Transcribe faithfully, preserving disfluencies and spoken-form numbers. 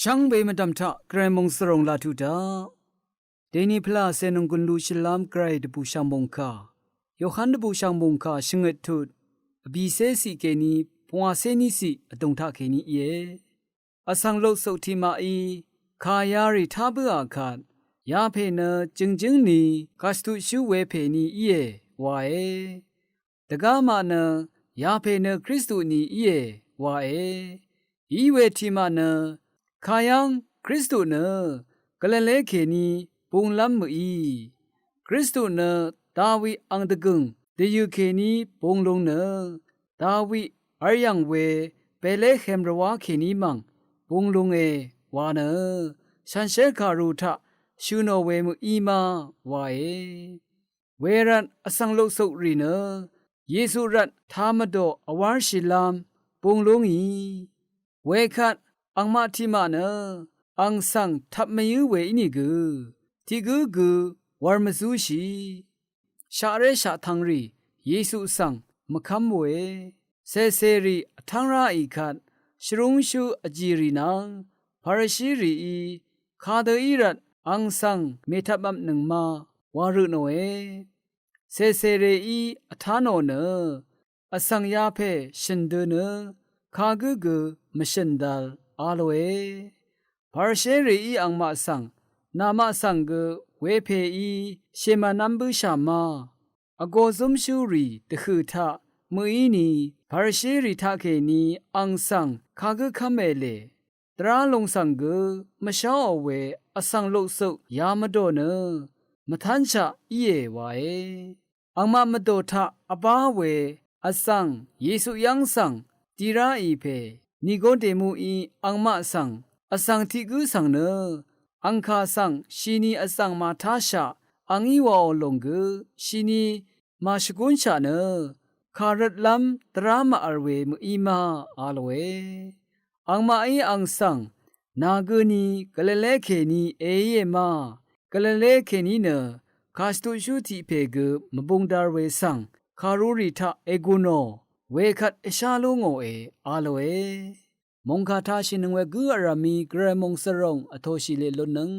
Shvngbe mvdv̀m taq gvray mòngsvròng laq tuq daq. Dèní pvlacè nònggùn lushìlv́m gvray dvbùshv̀ng mòngkà, Yohan dvbùshv̀ng mòngkà shvngøt tut vbìcé ciq kèní pungwàcé ní ciq vdùng taq kèní íe. Vsvng loksuk tiqmaqí kà yarì tá bǿà kvt, yapè nø jø̀ngjǿng ni kàshvtuqshú wepè ni íe wae. Dvgá maq nø yapè nø Kristu ni íe wae. Iwe tiqmaq nø kayv́ng Kristu nø Galile kèní bunglv́m mø̀í. Kristu nø Dawi ang dvgø̀ng dvyø̀ kèní bung lung nø Dawi vryv̀ng we Betlehem rvwá kèní mv̀ng bung lunge wa nø shànshér kàru taq shø̀ nò we mø̀í ma wae. Wervt vsvng loksuk rì nø Yesu rvt tā mvdò vwárshìlv́m bung lúngì. Wekvt angmaq tiqmaq nø ang svng tvp mvyǿ we ínìgø tiq gǿ gø wur mvzúshì. Shaqré shaqtvngrì Yesu svng mvkv́m we. Cècèrì vtv́ng ráì kvt shvrúngshú vjìrì nvng Parisherìí kadø í rvt ang svng mètvpvpnøng ma wa rø tnòe. Cècèrèí vtá nò nø vsvng yapè shø̀n dø nø kagǿ gø mvshø̀n dvl a lòe. Parisherìí angmaq svng, namaq svng gø wepèí shèmvnv́m bǿshà ma, vgō zúmshúrì dvhø̀ taq mø̀í ni Parisherì taqkèní ang svng kagǿ kv́me lè, dvrá lung svng gø mvsháò we vsvng loksuk ya mvdò nø mvtánshaq íe wae. Angmaq mvdò taq vbá we vzv̀ng Yesu yv́ng svng di ráì pè Nikodemuí angmaq svng vsvng tiq gǿ svng nø angkà svng shini vzv̀ng màtáshaq angí waò lòng gø shini màshvgúnshaq nø kàrøtlv́m dvrá màvl we mø̀í ma a lòe. Angmaqí ang svng nà gøni Galile kèní èíe ma, Galile kèní nø kàshvtuqshú tiq pè gø mvbūng dvr we svng kàrurì taq ègù nò wekvt èshá lú ngòe a lòe. Mòngkà tāshìnøng we gǿ vrv̀mí gvray mòngsvròng vtōshì leq lutnøng.